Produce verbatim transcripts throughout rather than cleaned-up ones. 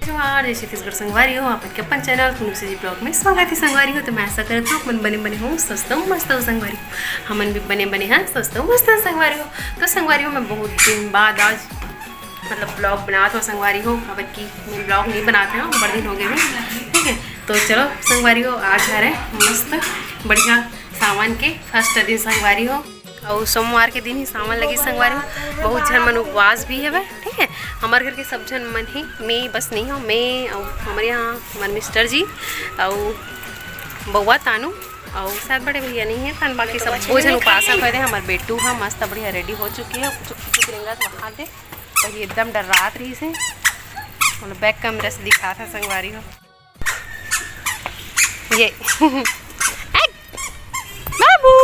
नमस्कार, जय छत्तीसगढ़ संगवारी हो, आपन के अपन चैनल कुनुक से जी ब्लॉग में स्वागत है संगवारी हो। तो मैं आशा करत हूँ अपन बने बने हो, स्वस्थ हो, मस्त हो संगवारी हो। हमन भी बने बने हैं, स्वस्थ हो, मस्त हो संगवारी हो। तो संगवारी हो, मैं बहुत दिन बाद आज मतलब ब्लॉग बनात हो संगवारी हो, काबर कि मैं ब्लॉग नहीं बनात हो, बड़ दिन हो गए हैं, ठीक है। तो चलो संगवारी हो, आज हरे मस्त बढ़िया सावन के फर्स्ट दिन संगवारी हो, अउ सोमवार के दिन ही सावन लगी संगवारी हो। बहुत झन मन उपवास भी हवे, ठीक है। हमारे घर के सब झन मन ही, मैं बस नहीं हूँ, मैं अउ हमारे यहाँ हमारे मिस्टर जी अउ बउआ तानू अउ शायद बड़े भैया नहीं है, तन बाकी सब वो झन उपासक होए दे। हमारे बेटू हा मस्त बढ़िया रेडी हो चुकी है, चुप चुप रेंगा तो वहाँ दे। और ये एकदम डर्रात रहिस हे, मतलब बैक कैमरा से दिखात हे संगवारी हो। ये ए, बाबू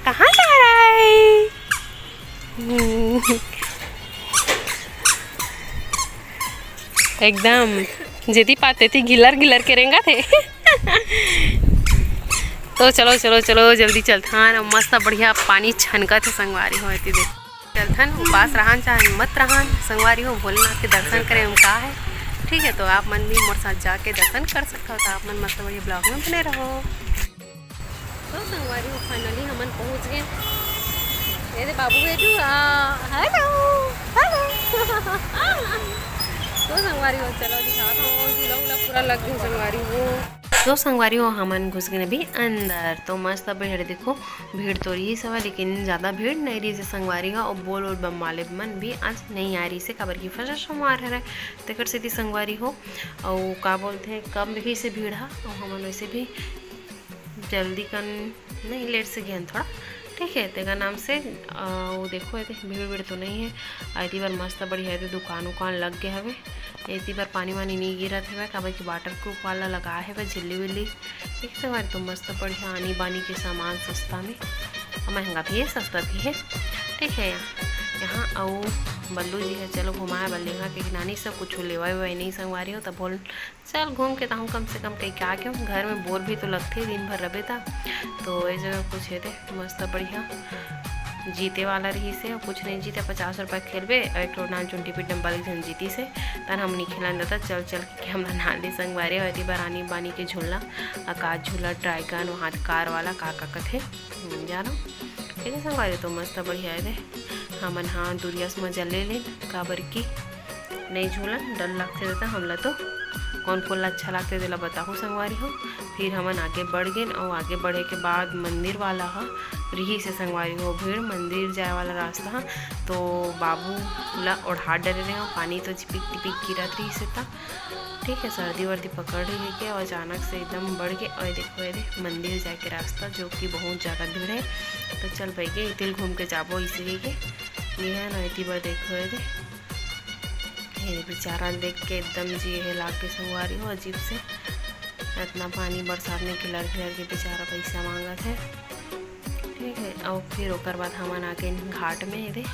कहाँ जा रहा है? एकदम जेती पाते थी गिलर गिलर के रेंगा थे। तो चलो चलो चलो जल्दी चलथन, मस्त बढ़िया पानी छनकत हे संगवारी हो। एती देख चलथन, उपास रहन चाहे मत रहन संगवारी हो, भोलेनाथ के दर्शन करे हम का है, ठीक है। तो आप मन भी मोर साथ जाके दर्शन कर सकते हो। तो आप मन मस्त बढ़िया ब्लॉग में बने रहो। तो संगवारी हो, फाइनली हमन पहुंच गए। ये दे बाबू बेटू, आ, हेलो, हेलो। तो संगवारी हो, चलो दिखा दो, झूला उला पूरा लग गए संगवारी हो। तो संगवारी हो, हमन घुस गए अभी अंदर। तो मस्त भीड़, देखो भीड़ तो रही सब, लेकिन ज़्यादा भीड़ नहीं रही से संगवारी हो। और बोल और बम वाले मन भी आज नहीं आ रही से, काबर की फर्स्ट सोमवार हरे, तेकर सेती संगवारी हो। और का बोलते हैं, कम भी से भीड़ हा, और हमन वैसे भी जल्दी कन नहीं, लेट से गए थोड़ा, ठीक है। तेकर नाम से अ, वो देखो, ये भीड़ भीड़ तो नहीं है। एती बार मस्त बढ़िया है, दुकान उकान लग गए हवे। एती बार पानी वानी नहीं गिरत हवे, काबर कि वाटर प्रूफ वाला लगा हवे, झिल्ली विल्ली। एक संगवारी तो मस्त बढ़िया आनी बानी के सामान सस्ता में, महंगा भी है, सस्ता भी है, ठीक है। यहाँ यहाँ अउ बल्लू जी है, चलो घुमाए बल्ले, यहाँ के नानी सब कुछ लेवा वेवा नहीं संगवारी हो, तब बोल चल घूम के ताहूँ कम से कम कहीं के आके घर में बोर भी तो लगथे दिन भर रबे ता। तो ये जगह कुछ है दे मस्त बढ़िया जीते वाला रही से, कुछ नहीं जीते, पचास रुपया खेलबे और एक ठो नान चुन टिपिट डम्बल एक जन जीती से, तन हम नहीं खेलन देता। चल चल के हमला नान दे संगवारी हो। एती बार आनी बानी के झूलना, आकाश झूला, ड्रैगन, वहाँ कार वाला का का कथे, हम्म, जानो, ठीक है संगवारी। तो मस्त बढ़िया है दे, हमन हाँ दुरिया से मजा ले लेन, काबर की नहीं झूलन, डर लगथे त हमला तो कौन कोन ला अच्छा लगथे तेला बताहू संगवारी हो। फिर हमन आगे बढ़ गेन, और आगे बढ़े के बाद मंदिर वाला ह रिहिस हे संगवारी हो, भीड़ मंदिर जाए वाला रास्ता ह। तो बाबू ला ओढ़ा डरे रहे हो, पानी तो झिपिक टिपिक गिरत रहिस हे त, ठीक है, सर्दी वर्दी पकड़ रही है क्या, और अचानक से एकदम बढ़ के, और देखो ये दे मंदिर जाए के रास्ता जो कि बहुत ज़्यादा भीड़ है। तो चल भाई के इतिल घूम के जाबो इसी के, ये है ना इति बार देखो ये दे। ये बेचारा देख के एकदम जी ये लाग के संगवारी हो अजीब से। इतना पानी बरसात में खिलर खिलर के बेचारा पैसा मांगत है, ठीक है। और फिर ओकर बाद हमन आ गए घाट में, ये दे।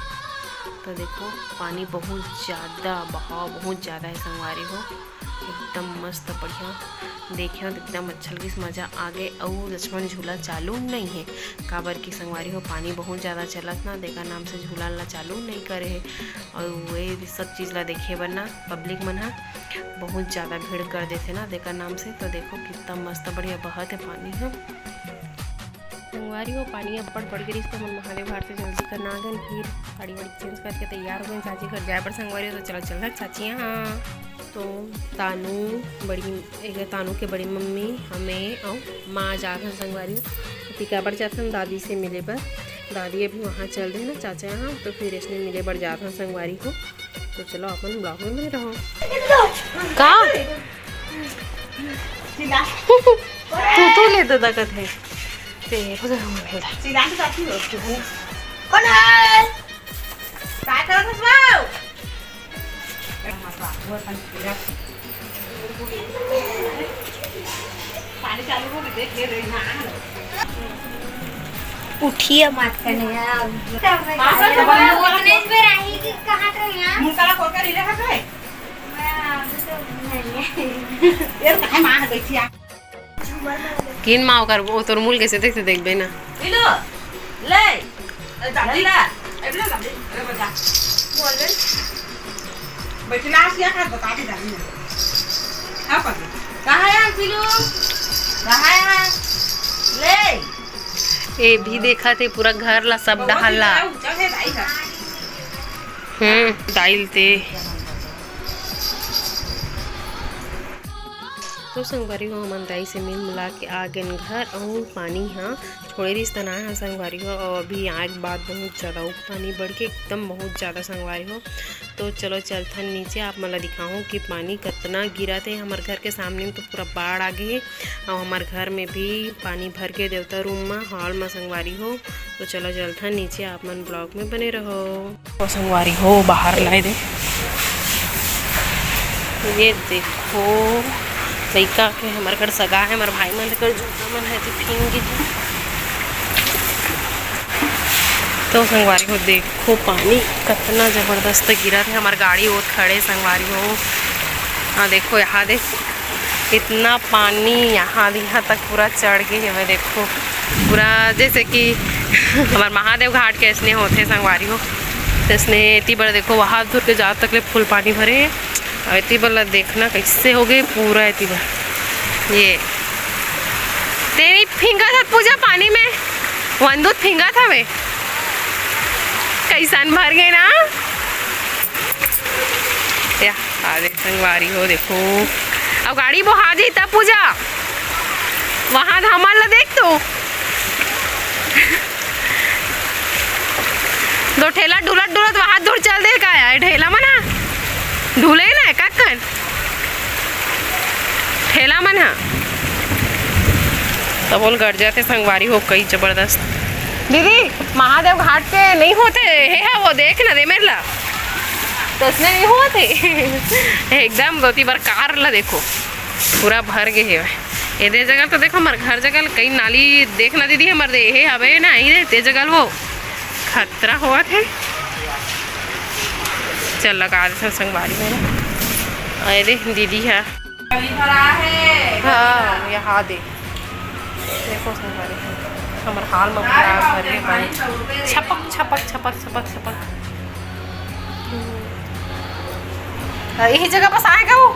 तो देखो पानी बहुत ज़्यादा, बहाव बहुत ज़्यादा है संगवारी हो, एकदम मस्त बढ़िया देखे हो, एकदम अच्छा लगिस, मज़ा आ गए। और लक्ष्मण झूला चालू नहीं है, काबर की संगवारी हो पानी बहुत ज़्यादा चलत ना, तेकर नाम से झूला ला चालू नहीं करे है। और ये सब चीज़ ला देखे बर ना पब्लिक मन ह बहुत ज़्यादा भीड़ कर देथे ना तेकर नाम से। तो देखो कितना मस्त बढ़िया बहत है पानी ह। संगवारी हो पानी अब्बड़ बढ़ गिरिस, तो हमन महादेव घाट से जल्दी करना आ गन, फिर साड़ी वाड़ी चेंज करके तैयार हो गए चाची घर जाए बर। संगवारी हो तो चलो चल चाची यहाँ। तो तानू बड़ी, एक तानू के बड़ी मम्मी, हमें और माँ जात हन संगवारी हो। तो काबर जात हन दादी से मिले बर, दादी अभी वहाँ चल रहे ना चाचा यहाँ, तो फिर इसने मिले बर जात हन संगवारी हो। तो चलो अपन ब्लॉग में बने रहो। का तू तू ले दे दकत है। ते हो जा हम खेलता। चिल्लान के साथी हो। कौन है? काय करत हस बाऊ? पानी चालू हो गए, देख ले रही ना। उठिए मत कने अब। उतने बेर आई कि कहाँ रहे हैं? मुंह काला खोल कर ले रहा है। मैं अभी तो नहीं है। ये कहाँ माँ है बैठी है? किन मा ओकर, ओ तोर मूल कैसे देखते देखबे ना। इलो, ले, ए, दादी। लल्ला। ए, ले, दादी। अरे, बजा। बोल बे। बैठना क्या खात बता दे दादी ने। हाँ, पकड़। कहाँ है पीलू? कहाँ है? ले। ये भी देखा थे, पूरा घर ला सब बहुत डहर ला। ऊंचा है दाई घर। हम्म, दाइल ते। तो संगवारी हो, हमन दाई से मिल मिला के आ गेन घर। अउ पानी ह छोड़े रिस त ना ह संगवारी हो, अउ अभी आए के बाद बहुत ज्यादा अउ पानी बढ़ के एकदम बहुत ज्यादा संगवारी हो। तो चलो चलथन नीचे, आप मन ला दिखाहूँ कि पानी कतना गिरत हे। हमर घर के सामने में तो पूरा बाढ़ आ गे हे, अउ हमर घर में भी पानी भर के देवता रूम म, हॉल म संगवारी हो। तो चलो चलथन नीचे, आप मन ब्लॉग में बने रहो। तो संगवारी हो, बाहर लाए दे, ये देखो लइका के हमर घर सगा है, हमर भाई मन कर जूता मन है जी भींग गे। तो संगवारी हो देखो पानी कतना जबरदस्त गिरत हे, हमर गाड़ी ओत खड़े संगवारी हो। हाँ देखो यहाँ देख, इतना पानी यहाँ यहाँ तक पूरा चढ़ गे हवे। देखो पूरा जैसे कि हमर महादेव घाट के ऐसने होथे संगवारी हो, तैसने एती बर देखो वहाँ दूर के जहाँ तक ले फुल पानी भरे हे। अउ एती बर ला देखना कैसे हो गए पूरा एती बर। ये तेरी फिंगत हत पूजा पानी में, वंदूत फिंगत हवे, कैसन भर गए ना। या, आ देख संगवारी हो, देखो, अब गाड़ी बोहा जाई तब पूजा, वहाँ धामन ला देख तो। दो ठेला ढुलत ढुलत वहाँ दूर चल दे का यार, ठेला मन हा ढुले ना, का कन ठेला मन हा। तब बोल गड़ जाते संगवारी हो, कई जबरदस्त। दीदी, महादेव घाट के नहीं होते, हे हा वो देख ना दे मेरे ला, तैसने नहीं होते। एकदम दो तीन बार कार ला देखो, पूरा भर गए हे। ये दे जगह तो देखो, हमर घर जगह कई नाली देख ना दीदी, हमर दे हे हवे ना, ये दे, दे जगह वो खतरा होवत हे। चल लगा देथन संगवारी हो। अरे दीदी हा। हाँ, यहाँ दे। देखो संगवारी हो, हमर हाल में पूरा भर के पानी। छपक, छपक, छपक, छपक, छपक। हाँ, यही जगह बस आएगा वो।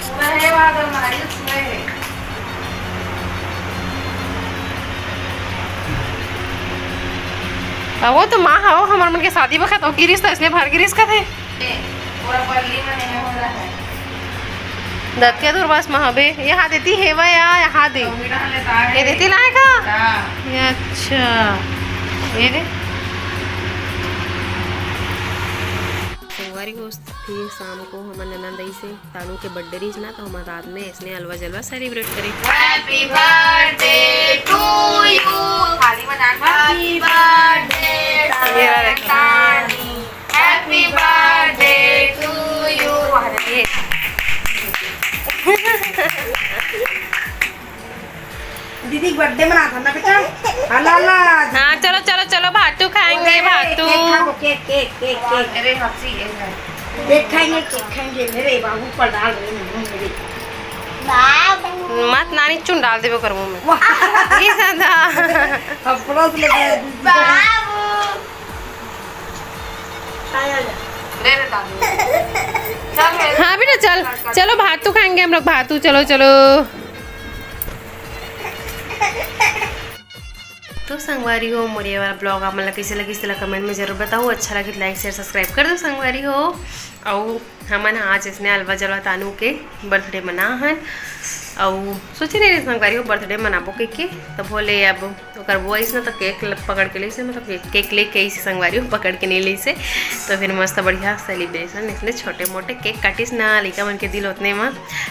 पूरा है वहाँ पर, हमारे पूरा है। अब वो तो माँ हो, हमर मन के शादी बखत हो गिरिस, तो इसलिए भर गिरिस का थे। पूरा पल्ली में नहीं हो रहा है। दतिया दूरबास में हबे, यहाँ देती हेवा या यहाँ दे। तो मीठा लेता है। ये देती लाए का? हाँ। ये अच्छा। ये दे। संगवारी हो, फिर शाम को हमर ननद आई से तानू के बर्थडे रहिस ना, तो हमर रात में ऐसने अलवा जलवा सेलिब्रेट करे। Happy birthday to you। थाली में डाल। Happy birthday ये वाला। Happy birthday to you। दीदी बर्थडे मना था ना बेटा। हला ला। हाँ, चलो, चलो, चलो, भातू खाएंगे, अरे, भातू। केक खाओ, केक, केक, केक, केक। अरे, हंसी, ये है। केक खाएंगे, केक खाएंगे। मेरे बाबू पर डाल रहे हैं, मेरे। बाबू। मत नानी चुन डाल देबो कर मुंह में। वाह। ये ज्यादा। अब परोस ले गए। बाबू। ले रे दादू। चल रे। हाँ बेटा, चल, चलो, भातू खाएंगे हम लोग, भातू, चलो, चलो। तो संगवारी हो, मोर ये वाला ब्लॉग आप मन ला कैसे लगिस, तेला कमेंट में जरूर बताओ। अच्छा लगे तो लाइक, शेयर, सब्सक्राइब कर दो संगवारी हो। अउ हमन आज इसने अलवा जलवा तानू के बर्थडे मना हन। अउ सोचे नहीं रहे संगवारी हो बर्थडे मनाबो कहिके, तब बोले अब ओकर बुआ आइस ना, तो केक ल-, पकड़ के लेसे, मतलब केक, केक लेके आइस संगवारी हो, पकड़ के नहीं लेसे। तो फिर मस्त बढ़िया सेलिब्रेशन, इसने छोटे मोटे केक काटिस ना, लइका मन के दिल उतने में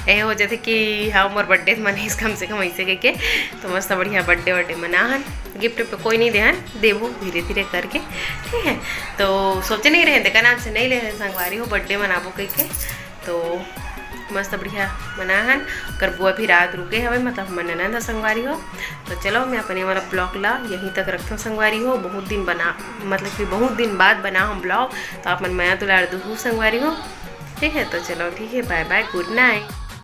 ए हो जाथे कि हाँ, मोर बर्थडे मनाइस कम से कम ऐसे कहिके। तो मस्त बढ़िया बर्थडे वर्डे मना हन, गिफ्ट पे कोई नहीं देहन, देबो धीरे धीरे करके, ठीक है। तो सोचे नहीं रहे, देखा नाम से नहीं ले रहे संगवारी हो, बर्थडे मनाबो कहिके। तो मस्त बढ़िया मना हन, ओकर बुआ भी रात रुके हवे, मतलब हमर ननद ह संगवारी हो। तो चलो, मैं अपन ये वाला ब्लॉग ला यहीं तक रखता हूँ संगवारी हो। बहुत दिन बना, मतलब कि बहुत दिन बाद बना हम ब्लॉग, तो आप मन मया दुलार दुहू संगवारी हो, ठीक है। तो चलो, ठीक है, बाय बाय, गुड नाइट।